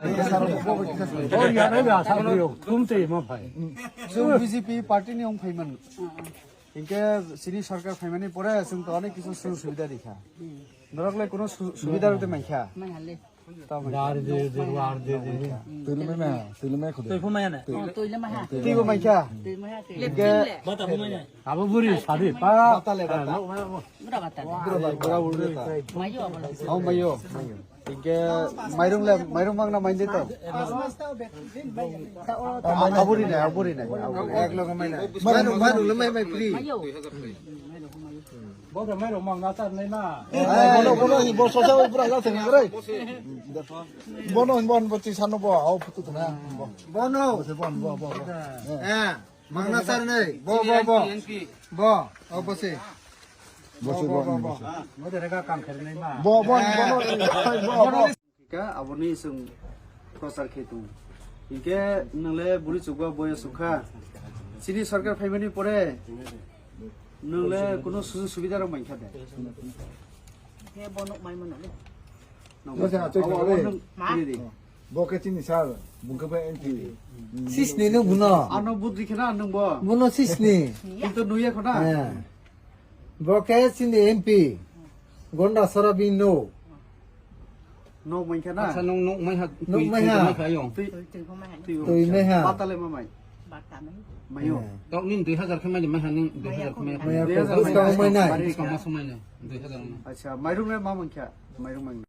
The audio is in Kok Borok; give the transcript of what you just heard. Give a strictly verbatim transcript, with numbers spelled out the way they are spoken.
Oh, ya, ya, ya, sa, yo, tum te, ma, phai. Chwng B J P party ni wng phaiman. Hinkhe chini sarkar phaimani pore chwng to onek kisu sujog subida rikha. Norok le kuno su-, subida rwte maikha. Tamo. Dar de, de, war de, de. Twi le mai ma, twi le mai khude. Twi phu mai na. Twi le mai ha. Twi bo maikha. Twi mai ha. Hinkhe bata phu mai na. Abo buri sadi pa. Bata le bata. Bura bata. Bura bata, bura buri ta. Mayo abo le. Oh, mayo. Hinkhe mairum le, mairum mang na mainde to. Aburi nai, aburi nai. Ek loge mai nai. Mairum, mairum le mai, mai free. Mayo. Bo da mairum mang na tar nai ma. Eh, bono, bono, hi, bo sosa, bo pura ga thang re. Bono, bono, bo ti sano bo, au phutu na. Bono. Bo, bo, bo, bo. Eh, mang na tar nai. Bo, bo, bo. Bo, au bo se. Bo se, bo, bo, bo. Bo da rega kam kher nai ma. Bo, bo, bono, bo, bo. Ka aboni chwng prochar khe tongo. Hinkhe nwng le buri chukba boyos wngkha. Chini sarkar phaimani pore nwng le kuno sujog subida rok mankha de? He bo nuk mai mano le. Nwng Bo se achai abo, abo le. Nwng Ma? Tini di. Bo khe chini sir, bung khe bai M P. Sisni no buno. Ano budri khena nwng bo. Buno sisni. Kintu nuya khona. Eh. Bo khe chini M P. Gonda Sora bini no. Nok mankha na? Acha, nok, nok mai ha. Nok mai ha. Twi, twi, twi, twi, twi mai ha. Bata le ma mai? Bata mai. Mayo. Eh. Tok nin dui hajar khe mai, mai ha nin dui hajar khe mai. Maya ko buskang mai nai. Buskang ma samai nai, dui hajar nai. Acha, mairum le ma mankha? Mairum mankha.